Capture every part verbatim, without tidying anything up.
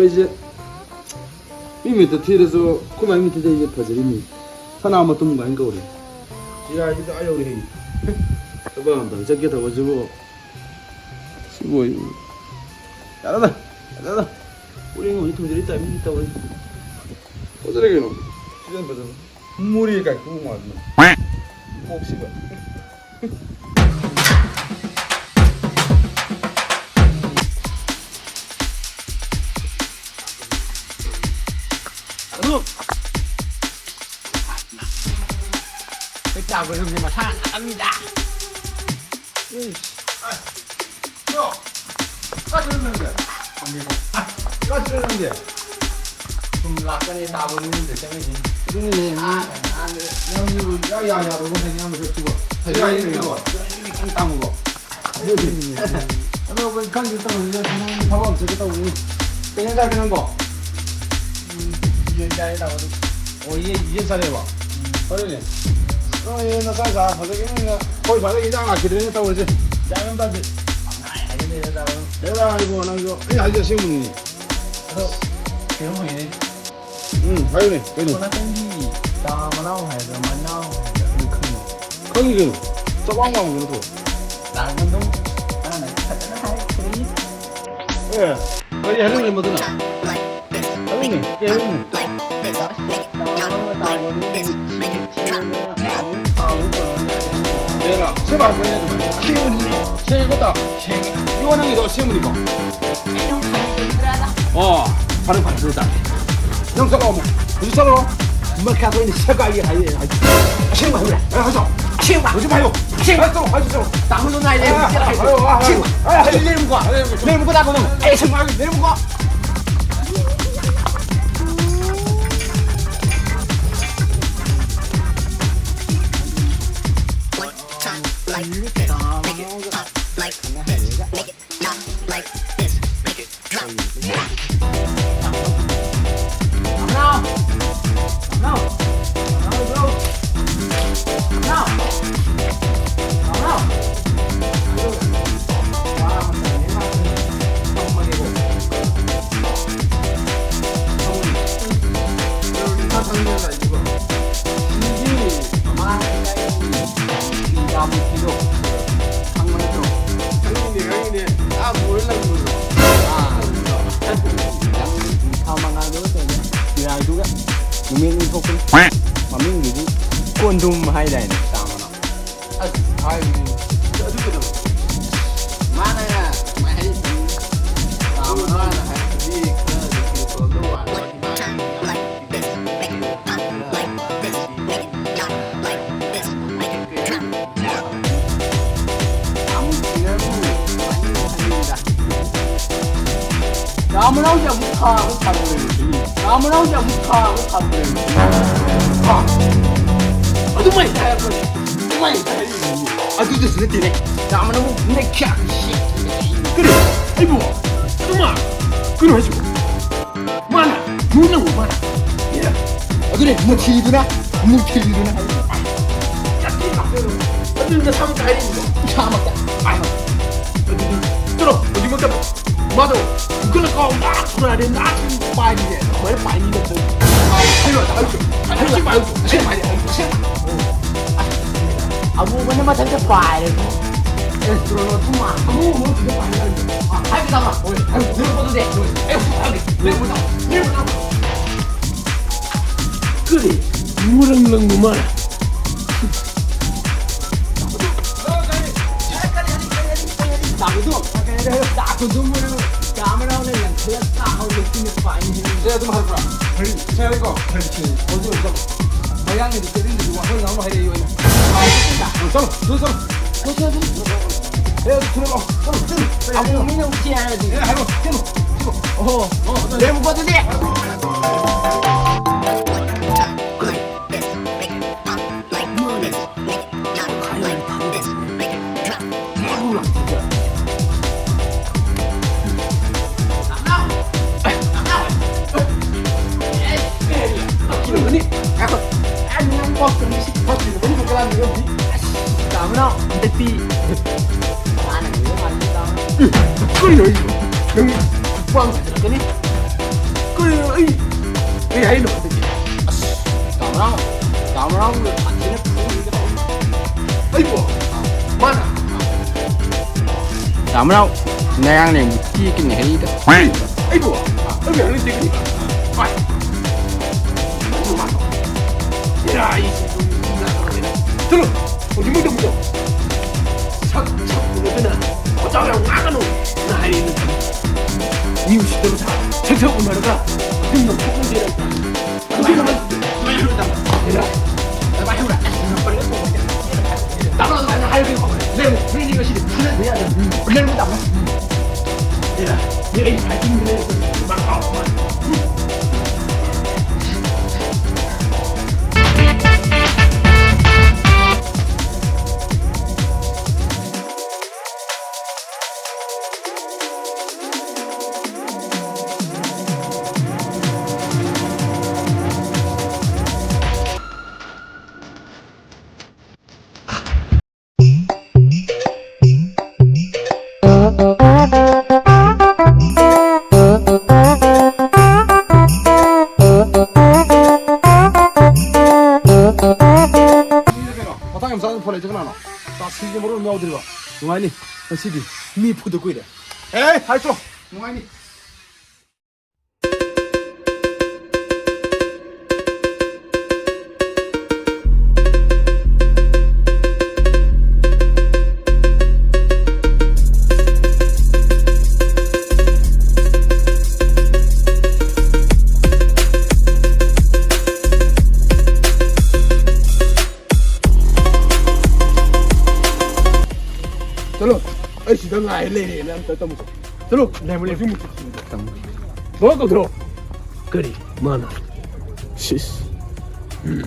ꯑꯩꯁꯦ ꯃꯤ ꯃꯤꯠꯇ ꯊꯤꯔꯁꯨ ꯑꯩꯈꯣꯏ ꯃꯥꯏ ꯃꯤꯠꯇꯗꯤ ꯑꯩꯁꯦ ꯐꯖꯔꯤꯅꯤ꯫ ꯁꯅꯥ ꯃꯇꯨꯝ ꯀꯥꯏꯅ ꯀꯧꯔꯤ꯫ ꯆꯤꯔꯥꯏꯁꯤꯗ ꯑꯥ ꯌꯧꯔꯦ꯫ ꯊꯕꯛ ꯑꯝꯇꯪ ꯆꯠꯀꯦ ꯇꯧꯕꯁꯤꯕꯨ꯫ ꯁꯤꯕꯨ ꯑꯣꯏ-, ꯌꯥꯔꯦꯗ, ꯌꯥꯔꯦꯗ꯫ ꯎꯔꯤꯡ ꯑꯣꯏ ꯊꯨꯡꯖꯤꯜꯂꯤ ꯇꯥꯏꯃꯤꯡꯁꯤ ꯇꯧꯔꯤ꯫ ꯐꯖꯔꯦ ꯀꯩꯅꯣ꯫ ꯐꯖꯅ ꯐꯖꯅ꯫ ꯃꯣꯔꯦ ꯀꯥꯏ ꯈꯨ ꯃꯥꯜꯂꯤ꯫ ꯀꯣꯛꯁꯤꯒ꯫ ꯑꯗꯨ ꯑꯩꯈꯣꯏ ꯇꯥꯕ ꯌꯨꯝꯁꯦ ꯃꯁꯥ ꯅꯥꯟꯂꯝꯃꯤꯗ꯫ ꯏꯁ꯫ ꯀꯥꯏ ꯆꯠꯂꯨꯏ ꯅꯪꯗꯤ? ꯀꯥꯏ ꯆꯠꯂꯨꯏ ꯅꯪꯗꯤ? ꯁꯨꯝ ꯂꯥꯛꯀꯅꯤ ꯇꯥꯕ ꯌꯨꯝꯗ ꯆꯪꯉꯛꯏꯅꯤ꯫ ꯑꯗꯨꯅꯤꯅꯦ, ꯃꯤ ꯅꯪꯁꯨ ꯏꯌꯥ ꯌꯥꯗꯕ ꯍꯥꯏꯅ ꯌꯥꯝ ꯃꯁꯛꯇꯨꯕ꯫ ꯐꯖꯩ ꯍꯥꯏꯅ ꯇꯥꯡꯉꯨꯕ꯫ ꯑꯗꯣ ꯑꯩꯈꯣꯏ ꯈꯪꯗꯦ ꯇꯧꯔꯤꯁꯦ, ꯊꯕꯛ ꯑꯃ ꯆꯠꯀꯦ ꯇꯧꯕꯅꯤ꯫ ꯀꯩ ꯏꯟꯖꯥꯡ ꯆꯥꯒꯦ ꯅꯪꯕꯣ? ꯎꯝ, ꯌꯦꯟ ꯆꯥꯏꯌꯦ ꯇꯥꯃꯣ꯫ ꯑꯣ, ꯌꯦꯟ, ꯌꯦꯟ ꯆꯥꯔꯦꯕ? ꯎꯝ꯫ ꯐꯔꯦꯅꯦ꯫ ꯅꯣꯏ ꯌꯦꯟ ꯅꯆꯥ ꯆꯥ ꯐꯖꯒꯤꯕꯅꯤꯅ ꯑꯩꯈꯣꯏ ꯁ꯭ꯋꯥꯏꯗ ꯏꯟꯖꯥꯡ ꯂꯥꯛꯈꯤꯗ꯭ꯔꯦꯅꯦ ꯇꯧꯔꯤꯁꯦ꯫ ꯒ꯭ꯌꯥꯟ ꯑꯃ ꯇꯥꯗꯦ꯫ ꯄꯪꯍꯥꯏ ꯍꯥꯏꯖꯤꯜꯂꯦꯗ ꯇꯥꯃꯣ꯫ ꯍꯦꯔꯥ ꯏꯕꯣ ꯅꯪꯁꯨ꯫ ꯑꯩ ꯍꯥꯏꯁꯦ ꯑꯁꯦꯡꯕꯅꯤꯅꯦ꯫ ꯑꯗꯣ ꯀꯩꯅꯣꯝ ꯍꯪꯒꯦꯅꯦ꯫ ꯎꯝ, ꯍꯥꯏꯌꯨꯅꯦ, ꯀꯩꯅꯣ? ꯁꯣꯝ ꯅꯥꯀꯟꯒꯤ ꯆꯥ ꯃꯅꯥꯎ ꯍꯥꯏꯕ꯭ꯔꯥ, ꯃꯅꯥꯎ ꯍꯥꯏꯕ꯭ꯔꯥ, ꯑꯗꯨ ꯈꯪꯕ꯭ꯔꯣ? ꯈꯪꯉꯤ ꯀꯩꯅꯣ꯫ ꯆꯋꯥꯡ ꯋꯥꯡꯕꯗꯨ ꯅꯠꯇ꯭ꯔꯣ? ꯂꯥꯛꯄꯗꯣ ꯃꯥꯅ ꯐꯖꯅ ꯍꯥꯏꯔꯛꯇ꯭ꯔꯤ꯫ ꯑꯦ, ꯀꯔꯤ ꯍꯥꯏꯔꯛꯏꯅꯣ ꯃꯗꯨꯅ? ꯍꯥꯏꯔꯛꯏꯅꯦ, ꯀꯩ ꯍꯥꯏꯔꯛꯏꯅꯣ? ꯆꯥ ꯃꯅꯥꯎ ꯇꯥꯕ ꯃꯤꯁꯤꯡ ꯁꯤ ꯁꯦꯝꯕ ꯍꯥꯎꯏ ꯇꯧꯔꯒ ꯂꯩꯔꯝꯃꯦ꯫ ꯁꯦꯝꯕ ꯍꯥꯎꯕꯅꯦ ꯑꯗꯨꯃꯥꯏꯅ꯫ ꯑꯁꯦꯡꯕꯅꯤ꯫ ꯁꯦꯡꯉꯦꯀꯣ ꯇꯥꯎ? ꯁꯦꯡꯉꯦ꯫ ꯏꯕꯣ ꯅꯪꯒꯤꯗꯣ ꯑꯁꯦꯡꯕꯅꯤꯀꯣ? ꯑꯩ ꯅꯪ ꯐꯔꯛ ꯇꯥꯗ꯭ꯔꯥ? ꯑꯣ, ꯐꯔꯦ, ꯐꯔꯦ, ꯑꯗꯨ ꯇꯥꯔꯦ꯫ ꯅꯪ ꯆꯠꯂꯣ ꯑꯃꯨꯛ꯫ ꯍꯧꯖꯤꯛ ꯆꯠꯂꯣ꯫ ꯃꯈꯥ ꯑꯩꯈꯣꯏꯅ ꯁꯦꯒꯥꯏꯒꯦ ꯍꯥꯏꯌꯦ, ꯍꯥꯏ-, ꯑꯁꯦꯡꯕ ꯍꯥꯏꯌꯨꯔꯦ? ꯑ, ꯍꯧꯖꯤꯛ꯫ ꯑꯁꯦꯡꯕ꯫ ꯍꯧꯖꯤꯛ ꯍꯥꯏꯌꯣ꯫ ꯑꯁꯦꯡꯕ꯫ ꯍꯥꯏꯌꯣ, ꯆꯠꯂꯣ, ꯍꯧꯖꯤꯛ ꯆꯠꯂꯣ꯫ ꯇꯥꯃꯣꯗꯣ ꯉꯥꯏꯔꯦ꯫ ꯑ, ꯍꯧꯖꯤꯛ ꯆꯠꯂꯣ꯫ ꯑ, ꯑ, ꯑ, ꯑꯁꯦꯡꯕ꯫ ꯑ, ꯑ, ꯂꯩꯔꯝꯃꯨꯀꯣ꯫ ꯂꯩꯔꯝꯃꯨꯀꯣ꯫ ꯂꯩꯔꯝꯃꯨꯀꯣ, ꯇꯥꯃꯣ ꯅꯪ꯫ ꯑꯩ ꯑꯁꯦꯡꯕ ꯍꯥꯏꯌꯣ, ꯂꯩꯔꯝꯃꯨꯀꯣ꯫ ꯁꯤꯒꯤ ꯃꯃꯥꯡ ꯂꯩꯀꯥꯏꯒꯤ ꯐꯤ ꯇꯥꯕ ꯅꯨꯄꯤꯗꯣ ꯈꯪꯕ ꯅꯠꯇ꯭ꯔꯣ? ꯈꯪꯉꯤꯅꯦ, ꯈꯪꯉꯤꯅꯦ꯫ ꯑꯥ ꯃꯨꯔ ꯂꯪꯕꯗꯣ꯫ ꯑꯥ꯫ ꯅꯪ ꯊꯥ ꯃꯉꯥꯗꯨꯒ ꯀꯩꯅꯣ ꯆꯤꯔꯥꯏꯗꯨꯒ ꯅꯨꯃꯤꯠ ꯑꯅꯤ ꯊꯣꯛꯄꯅꯤ꯫ ꯃꯃꯤꯡꯗꯨꯗꯤ ꯀꯣꯟꯗꯨꯝ ꯍꯥꯏꯗꯥꯏꯅꯦ? ꯇꯥꯃꯅ꯫ ꯑꯁ ꯍꯥꯏꯕꯅꯤ꯫ ꯑꯗꯨ ꯀꯩꯗꯧꯕ? ꯃꯥꯅ ꯁꯨꯃꯥꯏꯅ ꯍꯥꯏꯔꯤꯁꯤꯅꯤ꯫ ꯇꯥꯃꯅ ꯍꯥꯏꯔꯤꯁꯤꯗꯤ ꯈꯔ ꯅꯨꯡꯁꯤꯅ ꯇꯧꯔꯝꯗꯧ ꯃꯥꯜꯂꯦ꯫ ꯔꯥꯃꯅꯥꯎꯁꯦ ꯑꯃꯨꯛ ꯊꯥꯕ ꯐꯪꯗ꯭ꯔꯦ꯫ ꯔꯥꯃꯅꯥꯎꯁꯦ ꯑꯃꯨꯛ ꯊꯥꯕ ꯐꯪꯗ꯭ꯔꯦ꯫ ꯍꯥ? ꯑꯗꯨꯃꯥꯏꯅ ꯍꯥꯏꯔꯛꯄꯅꯦ꯫ ꯑꯗꯨꯃꯥꯏꯅ ꯍꯥꯏꯔꯛꯏꯅꯦ꯫ ꯑꯗꯨꯗꯁꯨ ꯅꯠꯇꯦꯅꯦ꯫ ꯔꯥꯃꯅꯥꯎ ꯅꯩꯈ꯭ꯌꯥ ꯀꯔꯤ? ꯑꯩꯕꯨ? ꯑꯗꯨꯃ? ꯀꯩꯅꯣ ꯍꯥꯏꯁꯤꯕꯣ? ꯃꯥꯅ ꯅꯨꯡꯅꯕ ꯃꯥꯅ꯫ ꯑꯦ, ꯑꯗꯨꯅꯦ ꯃꯨꯊꯤꯗꯨꯅ, ꯃꯨꯊꯤꯗꯨꯅ ꯍꯥꯏꯔꯤꯕ꯫ ꯑꯗꯨ ꯅꯁꯥꯃꯛꯇ ꯍꯥꯏꯔꯤꯕꯗꯣ? ꯏꯁꯥꯃꯛꯇ꯫ ꯑꯗꯨꯗꯤ ꯆꯠꯂꯣ, ꯍꯧꯖꯤꯛꯃꯛꯇ꯫ ꯃꯥꯗꯣ ꯒꯨꯒꯜ ꯑꯦꯀꯥꯎꯟ ꯂꯥꯛ ꯊꯨꯔꯛꯑꯗꯤ ꯂꯥꯛ ꯄꯥꯏꯔꯤꯁꯦ꯫ ꯀꯃꯥꯏꯅ ꯄꯥꯏꯅꯤꯡꯗꯕꯗꯣ? ꯍꯥꯏꯔꯣ, ꯍꯥꯏꯔꯣ, ꯍꯥꯏꯔꯣ, ꯍꯥꯏꯔꯣ, ꯍꯥꯏꯔꯣ, ꯍꯥꯏꯔꯣ, ꯍꯥꯏꯔꯣ꯫ ꯑꯃꯨꯕꯅ ꯃꯊꯛꯇ ꯄꯥꯏꯔꯦ꯫ ꯑꯦꯁꯇ꯭ꯔꯣꯅꯣꯠꯄꯨ ꯃꯥꯟꯕ꯫ ꯑꯃꯨꯕ ꯃꯊꯛꯇ ꯄꯥꯏꯔꯦ꯫ ꯑ, ꯍꯥꯏꯕ ꯇꯥꯕ꯫ ꯍꯣꯏ, ꯍꯥꯏꯕ ꯇꯥꯕ꯫ ꯍꯣꯏ, ꯑꯩ ꯍꯧꯖꯤꯛ ꯍꯥꯏꯒꯦ꯫ ꯂꯦꯞꯄꯨ ꯇꯥꯎ, ꯂꯦꯞꯄꯨ ꯇꯥꯎ꯫ ꯀꯔꯤ? ꯃꯨꯔꯪ ꯂꯪꯕ ꯃꯥꯅ꯫ ꯇꯥꯕꯗꯣ, ꯇꯥꯕꯗꯣ, ꯃꯣꯏꯅ ꯀꯌꯥꯃꯔꯥꯎꯅ ꯂꯪꯈꯠꯂ ꯆꯥꯛ ꯍꯧꯔ ꯂꯣꯛꯄꯤꯅ ꯄꯥꯏꯅꯤ꯫ ꯁꯦ ꯑꯗꯨꯝ ꯍꯥꯏꯔꯛꯄ꯭ꯔꯥ? ꯍꯣꯏ, ꯁꯦ ꯍꯥꯏꯔꯦꯀꯣ? ꯍꯣꯏ, ꯁꯦ꯫ ꯍꯧꯖꯤꯛ ꯍꯧꯖꯤꯛ ꯃꯌꯥꯡꯒꯤꯗꯤ ꯆꯦꯂꯦꯟꯖꯗꯤ ꯋꯥꯍꯪ ꯑꯃ ꯍꯥꯏꯔꯛꯏ ꯑꯣꯏꯅ꯫ ꯆꯠꯂꯣ, ꯆꯠꯂꯣ, ꯆꯠꯂꯣ꯫ ꯆꯠꯂꯣ, ꯆꯠꯂꯣ, ꯆꯠꯂꯣ꯫ ꯑꯦ, ꯊꯨꯔꯛꯑꯣ꯫ ꯆꯠꯂꯣ, ꯆꯠꯂꯣ꯫ ꯑꯃꯨꯛ ꯃꯤꯅ ꯑꯃꯨꯛ ꯆꯦꯟ ꯍꯥꯏꯔꯗꯤ꯫ ꯑꯦ, ꯍꯥꯏꯔꯣ, ꯆꯠꯂꯣ, ꯆꯠꯂꯣ꯫ ꯑꯣꯍꯣ꯫ ꯑꯣ, ꯆꯠꯂꯣ꯫ ꯂꯩꯔꯝꯃꯨꯀꯣ ꯑꯗꯨꯗꯤ꯫ ꯀꯩꯅꯣ ꯑꯩ? ꯅꯪ ꯈꯨꯄꯥꯡ ꯊꯥꯖꯤꯜꯂꯛꯀꯅꯤ꯫ ꯀꯩꯅꯣ ꯑꯩ? ꯀꯩ ꯍꯥꯏꯅꯣ? ꯇꯥꯃꯣ, ꯇꯥꯃꯣ ꯁꯥꯊꯤꯅ ꯐꯨꯔꯤꯗ꯫ ꯑꯩꯕꯣ? ꯃꯥꯅ? ꯇꯥꯃꯣ, ꯅꯌꯥꯡ ꯂꯦꯡꯕ ꯇꯦꯛꯀꯅꯤ ꯍꯩꯗ꯫ ꯑꯩꯕꯣ? ꯑꯩꯕꯨ ꯌꯥꯝ ꯇꯦꯛꯀꯅꯤ꯫ ꯍꯣꯏ꯫ ꯌꯥꯏ꯫ ꯆꯠꯂꯣ꯫ ꯍꯧꯖꯤꯛꯃꯛ ꯇꯧꯕꯤꯌꯣ꯫ ꯁꯛ, ꯁꯛ ꯎꯅꯗꯅ ꯋꯥꯖꯥꯎ ꯌꯥꯝ ꯉꯥꯡꯒꯅꯨ꯫ ꯅ ꯍꯥꯏꯔꯤ ꯅꯠꯇ꯭ꯔꯣ? ꯃꯤ ꯎꯁꯤꯠꯇꯕ ꯁꯥ-, ꯁꯛ, ꯁꯛ ꯎꯅꯔꯒ ꯌꯨꯝꯗ ꯊꯣꯛꯅꯤꯡꯗꯦ ꯅꯪ꯫ ꯃꯇꯥꯡ ꯌꯥꯝ ꯆꯥꯗꯅ ꯐꯣꯟ ꯂꯩꯇꯦ ꯀꯅꯥꯅꯣ? ꯇꯥꯁꯤꯒꯤ ꯃꯔꯣꯟ ꯌꯥꯎꯗ꯭ꯔꯤꯕ꯫ ꯅꯨꯡꯉꯥꯏꯅꯤ꯫ ꯉꯁꯤꯗꯤ ꯃꯤ ꯐꯨꯗ ꯀꯨꯏꯔꯦ꯫ ꯑꯦ, ꯍꯥꯏꯗ꯭ꯔꯣ? ꯅꯨꯡꯉꯥꯏꯅꯤ꯫ ꯆꯠꯂꯣ, ꯑꯩ ꯁꯤꯗ ꯉꯥꯏ ꯂꯩꯔꯦꯅ ꯑꯝꯇ ꯇꯝꯃꯨꯀꯣ꯫ ꯆꯠꯂꯣ꯫ ꯂꯩꯃ, ꯂꯩꯃ꯫ ꯇꯝꯃꯨ꯫ ꯃꯉꯣꯟ ꯀꯧꯊꯣꯔꯛꯑꯣ꯫ ꯀꯔꯤ? ꯃꯥꯅ? ꯁꯤꯁ꯫ ꯎꯝ꯫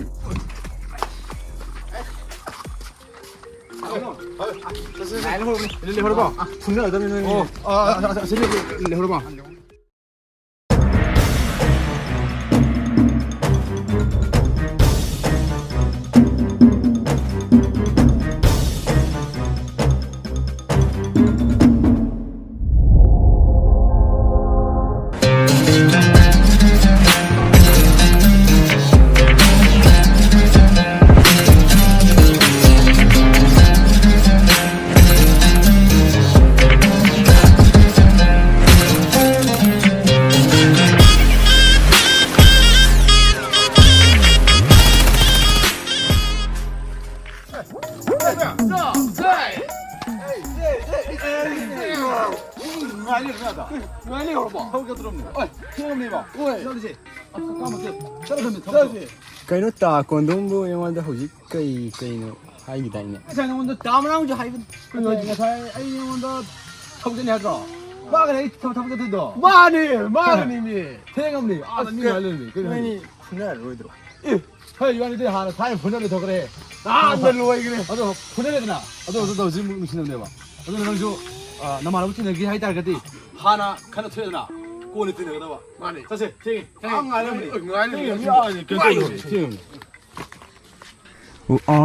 ꯂꯩꯍꯧꯔꯕꯣ? ꯐꯨꯅꯔꯗꯕꯅꯤ ꯅꯣꯏ꯫ ꯑꯣ, ꯑ, ꯑ, ꯑ, ꯑꯁꯤꯗ ꯂꯩꯍꯧꯔꯕꯣ? ꯅꯨꯡꯉꯥꯏ ꯂꯩꯍꯧꯔꯕꯣ? ꯍꯧꯒꯠꯇ꯭ꯔꯕꯅꯦ꯫ ꯑꯣꯏ, ꯊꯦꯡꯉꯝꯅꯦꯕ꯫ ꯑꯣꯏ꯫ ꯆꯠꯂꯁꯦ꯫ ꯑꯁ, ꯀꯥꯃꯛꯁꯦ꯫ ꯆꯠꯂꯗꯝꯅꯦ, ꯊꯕꯛ ꯆꯠꯂꯁꯦ꯫ ꯀꯩꯅꯣ, ꯇꯥ ꯀꯣꯟꯗꯣꯝꯕꯨ ꯑꯩꯉꯣꯟꯗ ꯍꯧꯖꯤꯛ ꯀꯩ ꯀꯩꯅꯣ ꯍꯥꯏꯈꯤꯗꯥꯏꯅꯦ? ꯉꯁꯥꯏ ꯅꯉꯣꯟꯗ ꯇꯥ ꯃꯅꯥꯎꯁꯨ ꯍꯥꯏꯕꯅꯤ꯫ ꯀꯩꯅꯣ ꯍꯥꯏꯁꯦ? ꯉꯁꯥꯏ ꯑꯩ ꯅꯉꯣꯟꯗ ꯊꯕꯛ ꯆꯠꯅꯤ ꯍꯥꯏꯗ꯭ꯔꯣ? ꯃꯥꯒꯅꯦ ꯑꯩ ꯊꯕꯛ, ꯊꯕꯛ ꯆꯠꯇꯣꯏꯗꯣ꯫ ꯃꯥꯅꯦ, ꯃꯥꯒꯅꯤꯅꯦ꯫ ꯊꯦꯡꯉꯝꯅꯦ꯫ ꯑꯥꯗ ꯃꯤ ꯉꯥꯏ ꯂꯩꯔꯝꯃꯦ꯫ ꯀꯩꯅꯣ ꯍꯥꯏꯁꯦ? ꯅꯣꯏꯅꯤ ꯐꯨꯅꯔꯔꯣꯏꯗ꯭ꯔꯣ? ꯑꯦ, ꯍꯣꯏ, ꯏꯕꯥꯅꯤꯗꯤ ꯍꯥꯟꯅ ꯊꯥꯏꯅ ꯐꯨꯅꯔꯦ ꯊꯣꯛꯈ꯭ꯔꯦ꯫ ꯅꯍꯥꯟꯅ ꯂꯣꯏꯈ꯭ꯔꯦ꯫ ꯑꯗꯣ ꯐꯨꯅꯔꯦꯗꯅ꯫ ꯑꯗꯣ, ꯑꯗꯣ ꯍꯧꯖꯤꯛ ꯑꯃꯨꯛ ꯅꯨꯡꯁꯤꯅꯕꯅꯦꯕ꯫ ꯑꯗꯨꯅ ꯅꯪꯁꯨ, ꯑ, ꯅꯃꯥꯟꯅꯕ ꯇꯤꯟꯅꯒꯦ ꯍꯥꯏ ꯇꯥꯔꯒꯗꯤ ꯍꯥꯟꯅ ꯈꯟꯅ ꯊꯣꯛꯑꯦꯗꯅ, ꯀꯣꯟꯅ ꯇꯤꯟꯅꯒꯗꯕ꯫ ꯃꯥꯅꯦ꯫ ꯆꯠꯁꯦ, ꯊꯦꯡꯉꯦ꯫ ꯊꯦꯡꯉꯦ꯫ ꯑꯥ, ꯉꯥꯏꯔꯝꯅꯦ꯫ ꯉꯥꯏꯔꯝꯅꯦ꯫ ꯊꯦꯡꯉꯦ꯫ ꯃꯤ ꯑꯥ, ꯀꯩꯅꯣ ꯇꯧꯔꯦ꯫ ꯊꯦꯡꯉꯦ꯫ ꯎ, ꯑꯥ,